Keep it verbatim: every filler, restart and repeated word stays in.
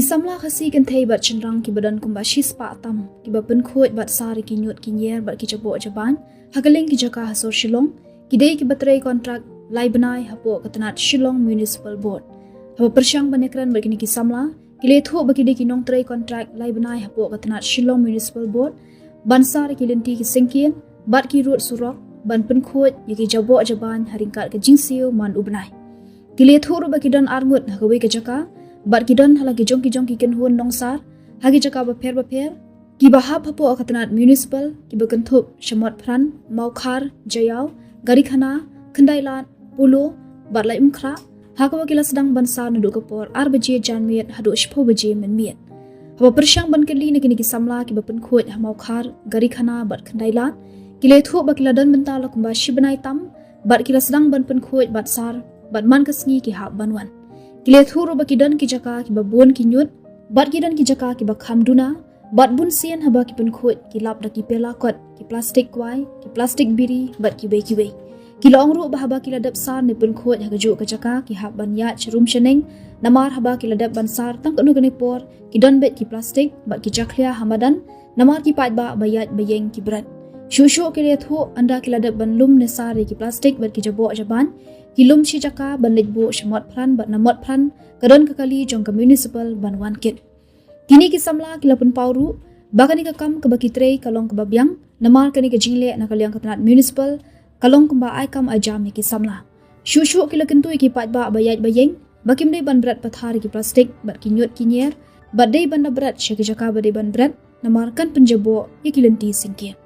Ki samla Khasi kynthei bad shynrang kiba don kumba shispah tam kiba pynkhuid bad sar ïa ki ñiut ki ñier bad ki jaboh jabain ha kylleng ki jaka ha sor Shillong, ki dei kiba trei kontrak lai bnai hapoh ka tnat Shillong Municipal Board. Haba pyrshang ban ïakren bad kine ki samla, ki la ïathuh ba ki dei ki nongtrei kontrak lai bnai hapoh ka tnat Shillong Municipal Board ban sar ïa ki lynti ki syngkien bad ki rud surok ban pynkhuid ïa ki jaboh jabain ha ryngkat ka jingsiew man u bnai. Ki la ïathuh ruh ba ki don arngut ha kawei ka jaka bad ki don ha la ki jong ki jong ki kynhun nongsar ha ki jaka bapher bapher, kiba hap hapoh ka tnat municipal, kiba kynthup sha Motphran, Mawkhar, Jaïaw, Garikhana, Khyndai Lad, Polo bad Laitumkhrah, ha kaba ki la sdang ban sar naduh ka por ar baje janmiet haduh shiphew baje mynmiet. Haba pyrshang ban kylli na kine ki samla kiba pynkhuid ha Mawkhar, Garikhana bad Khyndai Lad, ki la ïathuh ba ki la don bynta la kumba shi bnai tam bad ki la sdang ban pynkhuid bad sar bad man ka sngi ki hap ban wan. Ki la ïathuh ruh ba ki don ki jaka kiba bun ki ñiut bad ki don ki jaka kiba kham duna, bad bunsien haba ki pynkhuid ki lap da ki pela kot, ki plastik kwai, ki plastik biri bad kiwei kiwei. Ki la ong ruh ba haba ki la dep sar ne pynkhuid ha kajuh ka jaka ki hap ban ïaid sharum shaneng, namar haba ki la dep ban sar tang katno katne por ki don beit ki plastik bad ki jakhlia ha madan, namar ki paidbah ba ïaid ba ïeng ki bret. Shuh shuh ki la ïathuh, ynda ki la dep ban lum ne sar ïa ki plastik bad ki jaboh jabain, ki lum shi jaka ban leit buh sha Motphran bad na Motphran ka don ka kali jong ka municipal ban wan kit. Kine ki samla ki la pynpaw ruh ba kane ka kam kaba ki trei ka long kaba biang, namar kane ka jingleh na ka liang ka tnat municipal ka long kumba ai kam ai jam ïa ki samla. Shuh shuh ki la kyntu ïa ki paidbah ba ïaid ba ïeng ba kim dei ban bret pathar ïa ki plastik bad ki ñiut ki ñier, bad dei ban da bret sha ki jaka ba dei ban bret, namar kan pynjaboh ïa ki lynti syngkien.